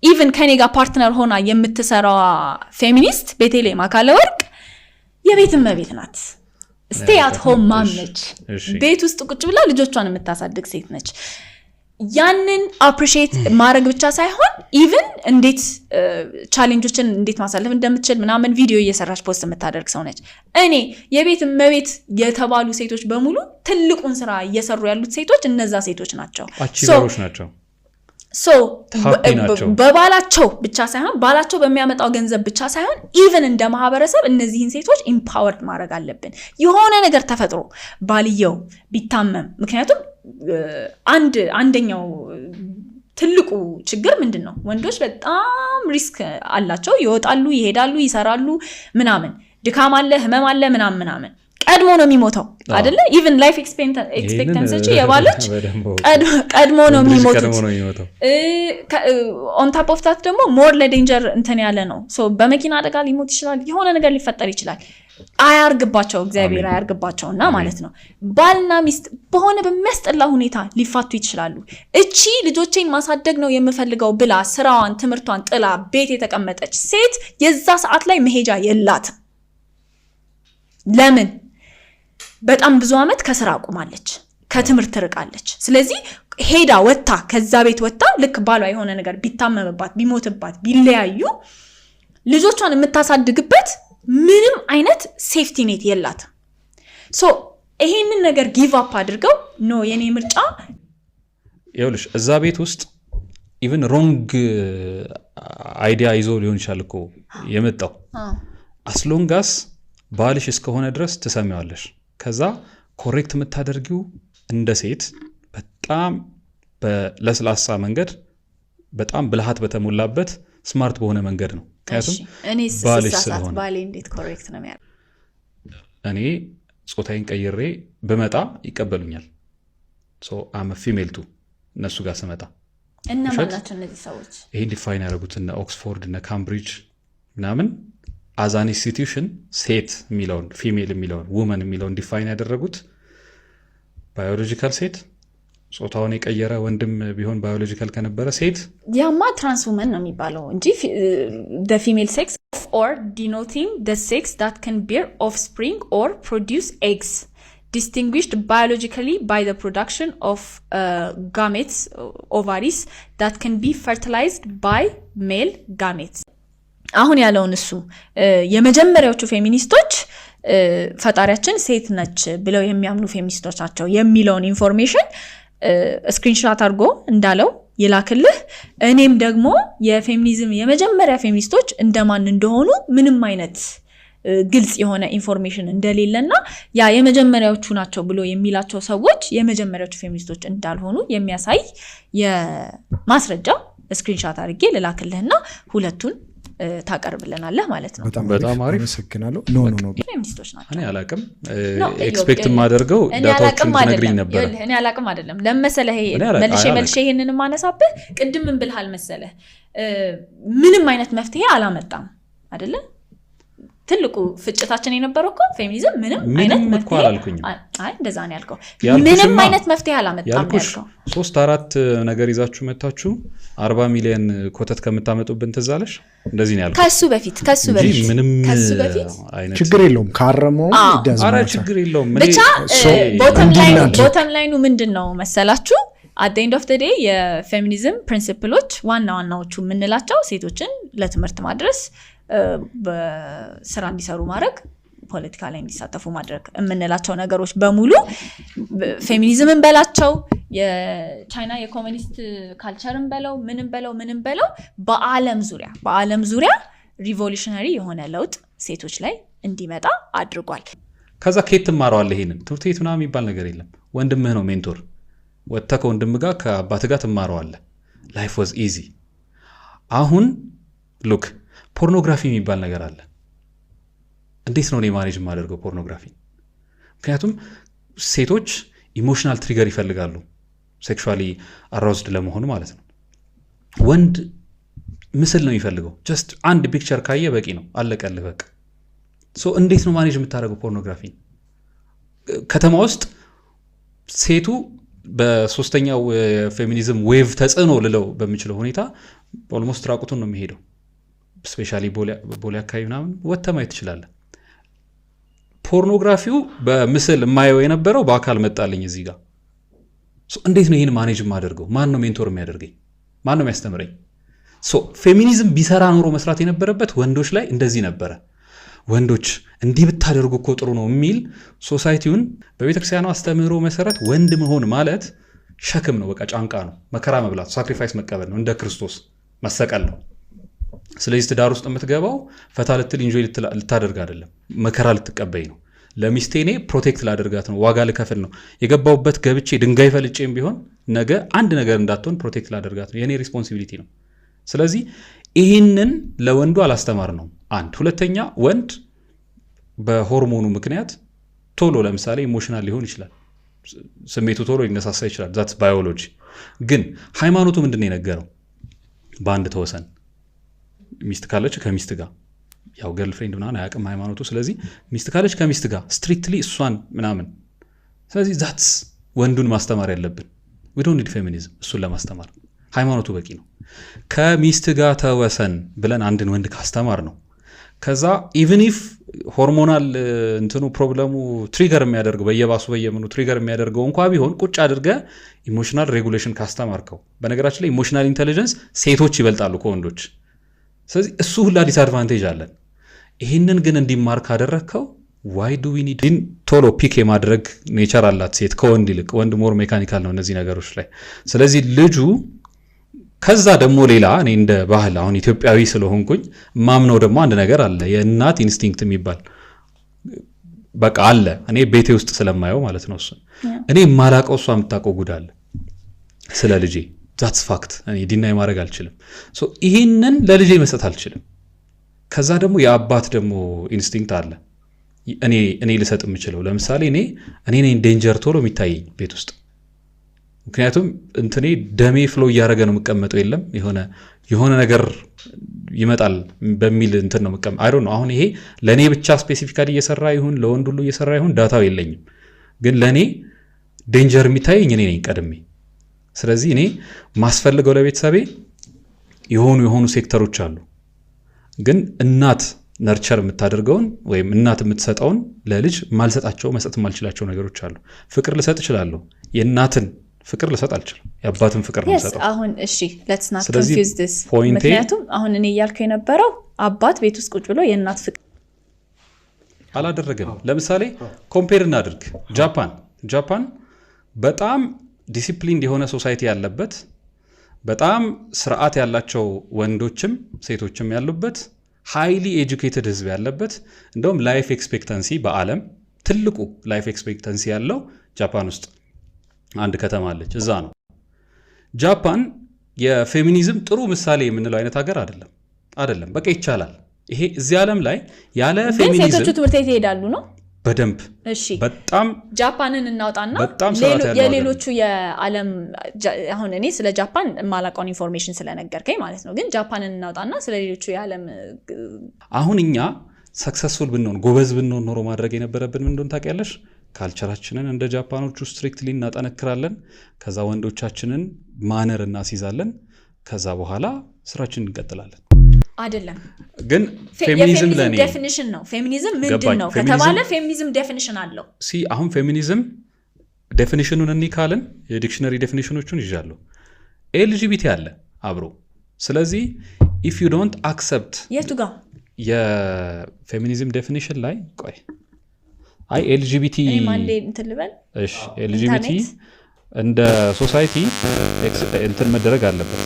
Even ከኔ ጋር partner ሆና የምትሰራዋ ፌሚኒስት ቤተልሔም አካለ ወርቅ የቤት እመቤት ናት። Stay at home mom ነች። ቤት ውስጥ ቁጭ ብላ ልጆቿን የምታሳድግ ሴት ነች። ያንን appreciate ማድረግ ብቻ ሳይሆን even እንዴት challenge ኦችን እንዴት ማሳለፍ እንደምትችል ምናምን ቪዲዮ እየሰራች post የምታደርግ ሰው ነች። እኔ የቤት እመቤት የተባሉ ሴቶች በሙሉ ትልቁን ስራ እየሰሩ ያሉት ሴቶች እነዛ ሴቶች ናቸው። Achiever ኦች ናቸው። So happy ናቸው። በባላቸው ብቻ ሳይሆን፣ ባላቸው በሚያመጣው ገንዘብ ብቻ ሳይሆን even እንደ ማህበረሰብ እነዚህን ሴቶች empowered ማድረግ አለብን። የሆነ ነገር ተፈጥሮ ባልየው ቢታመም፣ ምክንያቱም አንደኛው ትልቁ ችግር ምንድን ነው? ወንዶች በጣም risk አላቸው። ይወጣሉ፣ ይሄዳሉ፣ ይሰራሉ ምናምን፣ ድካም አለ፣ ህመም አለ ምናምን ምናምን፣ ቀድሞ ነው የሚሞተው አደለ? Even life expectancy የባሎች ቀድሞ ነው የሚሞቱት። ቀድሞ ነው የሚሞተው። On top of that ደግሞ more ለ danger እንትን ያለ ነው። So በመኪና አደጋ ሊሞት ይችላል። የሆነ ነገር ሊፈጠር ይችላል። አያርግባቸው፣ እግዚአብሔር አያርግባቸው እና ማለት ነው። ባልና ሚስት በሆነ በሚያስጠላ ሁኔታ ሊፋቱ ይችላሉ። እቺ ልጆቼን ማሳደግ ነው የምፈልገው ብላ ስራዋን፣ ትምህርቷን ጥላ ቤት የተቀመጠች ሴት የዛ ሰዓት ላይ መሄጃ የላትም። ለምን? በጣም ብዙ ዓመት ከስራ አቁማለች፣ ከትምህርት ትርቃለች። ስለዚህ ሄዳ ወጥታ፣ ከዛ ቤት ወጥታ ልክ ባሏ የሆነ ነገር ቢታመምባት፣ ቢሞትባት፣ ቢለያዩ ልጆቿን የምታሳድግበት ምንም አይነት safety net የላትም። So ይሄንን ነገር give up አድርገው no የኔ ምርጫ ይኸውልሽ፣ እዛ ቤት ውስጥ even wrong idea ይዞ ሊሆን ይችላል እኮ የመጣው። As long as ባልሽ እስከሆነ ድረስ ትሰሚዋለሽ። ከዛ correct የምታደርጊው እንደ ሴት በጣም በለስላሳ መንገድ፣ በጣም ብልሃት በተሞላበት smart በሆነ መንገድ ነው። ምክንያቱም እኔ ባልሽ ስሳሳት ስለሆነ። ባሌ እንዴት correct ነው የሚያደርገው? እኔ ጾታዬን ቀይሬ ብመጣ ይቀበሉኛል። I'm a female too እነሱ ጋር ስመጣ። እነማን ውሸት? ናቸው እነዚህ ሰዎች? ይህን define ያደረጉት እነ ኦክስፎርድ፣ እነ ካምብሪጅ ምናምን as an institution ሴት የሚለውን፣ female የሚለውን፣ woman የሚለውን define ያደረጉት biological ሴት፣ ጾታውን የቀየረ ወንድም ቢሆን biological ከነበረ ሴት። ያማ trans woman ነው የሚባለው እንጂ female sex or denoting the sex that can bear offspring or produce eggs, distinguished biologically by the production of gametes, ovaries that can be fertilized by male gametes። አሁን ያለውን እሱ የመጀመሪያዎቹ ፌሚኒስቶች ፈጣሪያችን ሴት ነች ብለው የሚያምኑ ፌሚኒስቶች ናቸው የሚለውን information screenshot አድርጎ እንዳለው ይላክልህ። እኔም ደግሞ የፌሚኒዝም የመጀመሪያ ፌሚኒስቶች እንደማን እንደሆኑ ምንም አይነት ግልጽ የሆነ information እንደሌለና ያ የመጀመሪያዎቹ ናቸው ብሎ የሚላቸው ሰዎች የመጀመሪያዎቹ ፌሚኒስቶች እንዳልሆኑ የሚያሳይ የማስረጃ screenshot አድርጌ ልላክልህና ሁለቱን ታቀርብልናለህ ማለት ነው። በጣም በጣም አሪፍ። አመሰግናለሁ። No, no, no። ፌሚኒስቶች ናቸው። እኔ አላቅም። No፣ Expect የማደርገው እኔ data ዎቹን አላቅም ትነግሪኝ አይደለም። ነበረ። ይኸውልህ፣ እኔ አላቅም አይደለም ለመሰለህ ይሄ እኔ አላቅም፣ መልሼ አይ መልሼ ይሄንን የማነሳብህ ቅድም ምን ብልሃል መሰለህ? ምንም አይነት መፍትሄ አላመጣም አይደለ? ትልቁ ፍጭታችን የነበረው እኮ ፌሚኒዝም ምንም ምንም አይነት እኮ መፍትሄ አላልኩኝም። አይ እንደዛ ነው ያልከው። ያልኩሽማ ምንም አይነት መፍትሄ አላመጣም ነው ያልኩሽ ያልከው። ሶስት አራት ነገር ይዛችሁ መታችሁ 40 ሚሊዮን ኮተት ከምታመጡብን ትዝ አለሽ? እንደዚህ ነው ያልኩት ከሱ እንጂ በፊት ምንም ከሱ በፊት አይነት ችግር የለውም ካረመው። አረ ችግር የለውም። እኔ ብቻ እንዲናድር። Bottom line ኑ ምንድን ነው መሰላችሁ? At the end of the day የ feminism principle ኦች ዋና ዋናዎቹ የምንላቸው ሴቶችን ለትምህርት ማድረስ፣ በስራ እንዲሰሩ ማድረግ፣ ፖለቲካ ላይ እንዲሳተፉ ማድረግ የምንላቸው ነገሮች በሙሉ ፌሚኒዝምን በላቸው፣ የቻይና የኮሚኒስት culture ን በለው፣ ምንም በለው ምንም በለው፣ በአለም ዙሪያ revolutionary የሆነ ለውጥ ሴቶች ላይ እንዲመጣ አድርጓል። ከዛ ከየት ትማረዋለህ? ይሄንን ትምህርት ቤት ምናምን የሚባል ነገር የለም። ወንድምህ ነው mentor። ወጥተህ ከወንድምህ ጋር ከአባትህ ጋር ትማረዋለህ። Life was easy። አሁን look፣ pornography የሚባል ነገር አለ። እንዴት ነው እኔ manage የማደርገው ፖርኖግራፊ? ምክንያቱም ሴቶች emotional trigger ይፈልጋሉ sexually aroused ለመሆኑ ማለት ነው። ወንድ ምስል ነው የሚፈልገው። Just አንድ picture ካየ በቂ ነው፣ አለቀልህ በቃ። So እንዴት ነው manage የምታደርገው ፖርኖግራፊ? ከተማ ውስጥ ሴቱ በሶስተኛው የ feminism wave ተጽዕኖ ልለው በሚችለው ሁኔታ Almost ራቁቱን ነው የሚሄደው። Especially ቦሌ አካባቢ ምናምን ወጥተህ ማየት ትችላለህ። ፖርኖግራፊው በምስል የማየው የነበረው በአካል መጣልኝ እዚህ ጋር። እንዴት ነው ይህን manage የማደርገው? ማን ነው mentor የሚያደርገኝ? ማን ነው የሚያስተምረኝ? ፌሚኒዝም ቢሰራ ኖሮ መስራት የነበረበት ወንዶች ላይ እንደዚህ ነበረ። ወንዶች እንዲህ ብታደርጉ እኮ ጥሩ ነው የሚል society ውን በቤተክርስቲያኗ አስተምህሮ መሰረት ወንድ መሆን ማለት ሸክም ነው፣ በቃ ጫንቃ ነው፣ መከራ መብላት፣ sacrifice መቀበል ነው፣ እንደ ክርስቶስ መሰቀል ነው። ስለዚህ ትዳር ውስጥ የምትገባው ፈታ ልትል enjoy ልታደርግ አይደለም፣ መከራ ልትቀበይ ነው። ለሚስቴ እኔ protect ላደርጋት ነው፣ ዋጋ ልከፍል ነው የገባሁበት። ገብቼ ድንጋይ ፈልጬም ቢሆን ነገ አንድ ነገር እንዳትሆን protect ላደርጋት ነው፣ የእኔ responsibility ነው። ስለዚህ ይህንን ለወንዱ አላስተማርነው። አንድ ሁለተኛ፣ ወንድ በሆርሞኑ ምክንያት ቶሎ ለምሳሌ emotional ሊሆን ይችላል፣ ስሜቱ ቶሎ ሊነሳሳ ይችላል። That's biology። ግን ሃይማኖቱ ምንድን ነው የነገረው? በአንድ ተወሰን፣ ሚስት ካለች ከሚስት ጋር፣ ያው girlfriend ምናምን አያውቅም ሃይማኖቱ። ስለዚህ ሚስት ካለች ከሚስት ጋር strictly እሷን ምናምን። ስለዚህ that's ወንዱን ማስተማር ያለብን። We don't need feminism እሱን ለማስተማር፣ ሃይማኖቱ በቂ ነው። ከሚስት ጋር ተወሰን ብለን አንድን ወንድ ካስተማርነው፣ ከዛ even if hormonal እንትኑ problem ኡ trigger የሚያደርገው በየባሱ በየምኑ trigger የሚያደርገው እንኳ ቢሆን ቁጭ አድርገህ emotional regulation ካስተማርከው፣ በነገራችን ላይ emotional intelligence ሴቶች ይበልጣሉ ከወንዶች። ስለዚህ እሱ ሁላ disadvantage አለን። ይህንን ግን እንዲማር ካደረግከው why do we need? ቶሎ pick የማድረግ nature አላት ሴት ከወንድ ይልቅ። ወንድ more mechanical ነው እነዚህ ነገሮች ላይ። ስለዚህ ልጁ ከዛ ደግሞ ሌላ እኔ እንደ ባህል አሁን ኢትዮጵያዊ ስለሆንኩኝ ማምነው ደግሞ አንድ ነገር አለ፣ የእናት instinct የሚባል በቃ አለ። እኔ ቤቴ ውስጥ ስለማየው ማለት ነው። እሱን እኔ የማላቀው እሷ የምታውቀው ጉድ አለ ስለ ልጄ። That's fact፣ እኔ deny ማድረግ አልችልም። ይህንን ለልጄ መስጠት አልችልም። ከዛ ደግሞ የአባት ደግሞ instinct አለ እኔ ልሰጥ የምችለው። ለምሳሌ እኔ ነኝ danger ቶሎ የሚታየኝ ቤት ውስጥ፣ ምክንያቱም እንትኔ ደሜ flow እያደረገ ነው የምቀመጠው። የለም የሆነ ነገር ይመጣል በሚል እንትን ነው የምቀመጠው። I don't know፣ አሁን ይሄ ለእኔ ብቻ specifically እየሰራ ይሁን ለወንድ ሁሉ እየሰራ ይሁን data ው የለኝም፣ ግን ለእኔ danger የሚታየኝ እኔ ነኝ ቀድሜ። ስለዚህ እኔ ማስፈልገው ለቤተሰቤ የሆኑ የሆኑ ሴክተሮች አሉ፣ ግን እናት nurture የምታደርገውን ወይም እናት የምትሰጠውን ለልጅ ማልሰጣቸው፣ መስጠት የማልችላቸው ነገሮች አሉ። ፍቅር ልሰጥ እችላለሁ፣ የእናትን ፍቅር ልሰጥ አልችልም። የአባትን ፍቅር ነው የምሰጠው። አሁን እሺ let's not confuse this። ምክንያቱም አሁን እኔ እያልኩ የነበረው አባት ቤት ውስጥ ቁጭ ብሎ የእናት ፍቅር አላደረገም። ለምሳሌ compare እናድርግ። ጃፓን በጣም ዲሲፕሊን የሆነ society ያለበት፣ በጣም ስርዓት ያላቸው ወንዶችም ሴቶችም ያሉበት፣ highly educated ህዝብ ያለበት፣ እንደውም life expectancy በዓለም ትልቁ life expectancy ያለው ጃፓን ውስጥ አንድ ከተማ አለች፣ እዛ ነው። ጃፓን የፌሚኒዝም ጥሩ ምሳሌ የምንለው አይነት ሀገር አይደለም አይደለም። በቃ ይቻላል። ይሄ እዚህ ዓለም ላይ ያለ ፌሚኒዝም ሴቶቹ ትምህርት ቤት ይሄዳሉ ነው። በደንብ። እሺ። በጣም። ጃፓንን እናውጣና በጣም ስርዓት ያለው። የሌሎቹ የዓለም፣ አሁን እኔ ስለ ጃፓን የማላውቀውን information ስለነገርከኝ ማለት ነው። ግን ጃፓንን እናውጣና ስለ ሌሎቹ የዓለም አሁን እኛ successful ብንሆን፣ ጎበዝ ብንሆን ኖሮ ማድረግ የነበረብን ምን እንደሆነ ታውቂያለሽ? Culture ኣችንን እንደ ጃፓኖቹ strictly እናጠነክራለን። ከዛ ወንዶቻችንን manner እናስይዛለን። ከዛ በኋላ ስራችንን እንቀጥላለን። አይደለም። ግን ፌሚኒዝም ለእኔ definition ነው። ፌሚኒዝም ምንድን ነው ከተባለ feminism definition አለው። See፣ አሁን feminism definition ኑን እኒ ካልን የ dictionary definition ኖቹን ይዣለሁ። LGBT አለ አብሮ። ስለዚህ if you don't accept የቱ ጋር? የ feminism definition ላይ፣ ቆይ፣ አይ LGBT እኔም አንዴ እንትን ልበል። እሺ፣ LGBT እንደ society እንትን መደረግ አለበት።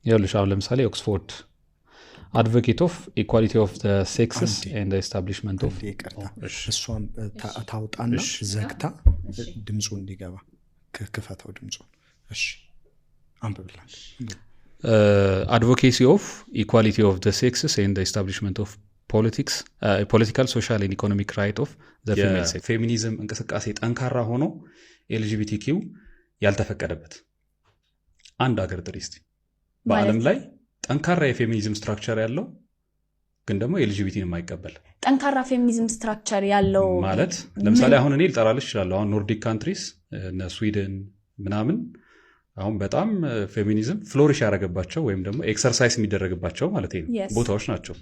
ይኸውልሽ፣ አሁን ለምሳሌ Oxford advocate of equality of sexes and establishment of ይቅርታ፣ እሷን ታውጣና ዘግታ ድምፁ እንዲገባ ክፈተው ድምፁ። እሺ፣ አንብብላል። Advocacy of equality of sexes and establishment of politics, political, social and economic right of female sex። ፌሚኒዝም እንቅስቃሴ ጠንካራ ሆኖ LGBTQ ያልተፈቀደበት አንድ ሀገር ጥሪ እስቲ። በዓለም ላይ ጠንካራ የ feminism structure ያለው ግን ደግሞ LGBT ን የማይቀበል። ጠንካራ feminism structure ያለው ማለት ለምሳሌ አሁን እኔ ልጠራልሽ እችላለሁ። አሁን Nordic countries፣ እነ ስዊድን ምናምን፣ አሁን በጣም feminism flourish ያደረገባቸው ወይም ደግሞ exercise የሚደረግባቸው ማለት ነው ቦታዎች ናቸው።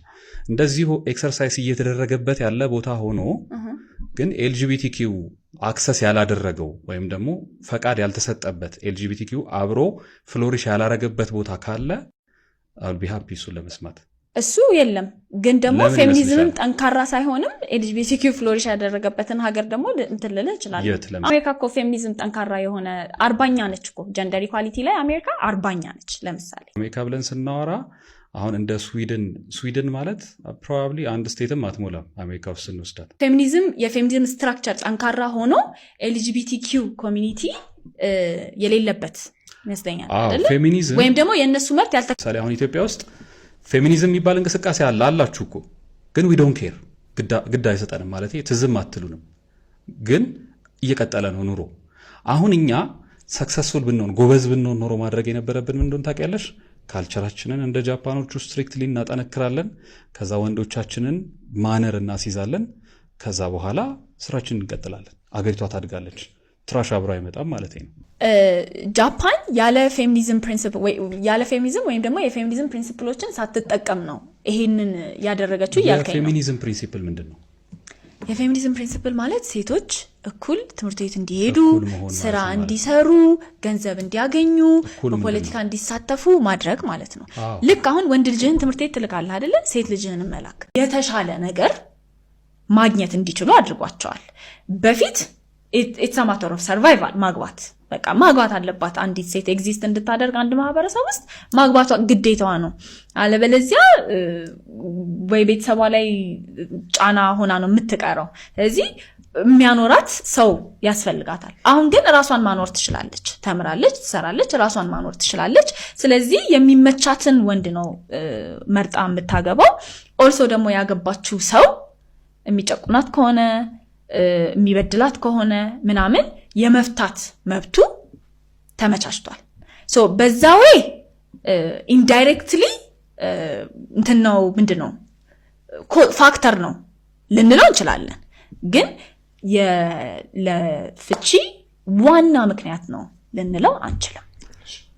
እንደዚሁ exercise እየተደረገበት ያለ ቦታ ሆኖ ግን LGBTQ access ያላደረገው ወይም ደግሞ ፈቃድ ያልተሰጠበት፣ LGBTQ አብሮ flourish ያላረገበት ቦታ ካለ I'll be happy እሱን ለመስማት። እሱ የለም። ግን ደግሞ ለምን ፌሚኒዝምም ይመስልሻል? ጠንካራ ሳይሆንም LGBTQ flourish ያደረገበትን ሀገር ደግሞ እንትን ልልህ እችላለሁ። የት ለምን? አሜሪካ እኮ ፌሚኒዝም ጠንካራ የሆነ 40ኛ ነች እኮ። Gender equality ላይ አሜሪካ 40ኛ ነች ለምሳሌ። አሜሪካ ብለን ስናወራ አሁን እንደ ስዊድን፣ ስዊድን ማለት probably አንድ state ም አትሞላም አሜሪካ ውስጥ ስንወስዳት። የ feminism structure ጠንካራ ሆኖ LGBTQ community የሌለበት ይመስለኛል። አይደለ? ፌሚኒዝም ወይም ደግሞ የእነሱ መብት ያልተ ለምሳሌ አሁን ኢትዮጵያ ውስጥ ፌሚኒዝም የሚባል እንቅስቃሴ አለ አላችሁ እኮ፣ ግን we don't care፣ ግድ አይሰጠንም ማለት ትዝም አትሉንም፣ ግን እየቀጠለ ነው ኑሮ። አሁን እኛ successful ብንሆን፣ ጎበዝ ብንሆን ኖሮ ማድረግ የነበረብን ምን እንደሆነ ታውቂያለሽ? Culture ኣችንን እንደ ጃፓኖቹ strictly እናጠነክራለን። ከዛ ወንዶቻችንን manner እናስይዛለን። ከዛ በኋላ ስራችንን እንቀጥላለን። አገሪቷ ታድጋለች። Trash አብሮ አይመጣም ማለት ነው። ጃፓን ያለ feminism principle፣ ያለ ፌሚኒዝም ወይም ደግሞ የ feminism principle ኦችን ሳትጠቀም ነው ይሄንን ያደረገችው እያልከኝ ነው። የ feminism principle ምንድን ነው? የ feminism principle ማለት ሴቶች እኩል ትምህርት ቤት እንዲሄዱ፣ እኩል መሆን ስራ ማለት ነው። እንዲሰሩ፣ ገንዘብ እንዲያገኙ፣ እኩል ምንድን በፖለቲካ እንዲሳተፉ ማድረግ ማለት ነው። አዎ። ልክ አሁን ወንድ ልጅህን ትምህርት ቤት ትልካለህ አይደለ? ሴት ልጅህን መላክ የተሻለ ነገር ማግኘት እንዲችሉ አድርጓቸዋል። በፊት it's matter of survival፣ ማግባት፣ በቃ ማግባት አለባት አንዲት ሴት። Exist እንድታደርግ አንድ ማህበረሰብ ውስጥ ማግባቷ ግዴታዋ ነው። አለበለዚያ ወይ ቤተሰቧ ላይ ጫና ሆና ነው የምትቀረው። ስለዚህ የሚያኖራት ሰው ያስፈልጋታል። አሁን ግን ራሷን ማኖር ትችላለች። ተምራለች፣ ትሰራለች፣ ራሷን ማኖር ትችላለች። ስለዚህ የሚመቻትን ወንድ ነው መርጣ የምታገባው። Also ደግሞ ያገባችው ሰው የሚጨቁናት ከሆነ፣ የሚበድላት ከሆነ ምናምን የመፍታት መብቱ ተመቻችቷል። So በዛ way indirectly እንትን ነው፣ ምንድን ነው፣ factor ነው ልንለው እንችላለን። ግን ለፍቺ ዋና ምክንያት ነው ልንለው አንችልም።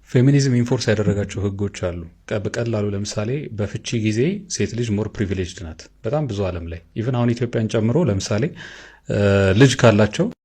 Feminism enforce ያደረጋቸው ህጎች አሉ። በቀላሉ ለምሳሌ በፍቺ ጊዜ ሴት ልጅ more privileged ናት። በጣም ብዙ ዓለም ላይ፣ even አሁን ኢትዮጵያን ጨምሮ፣ ለምሳሌ ልጅ ካላቸው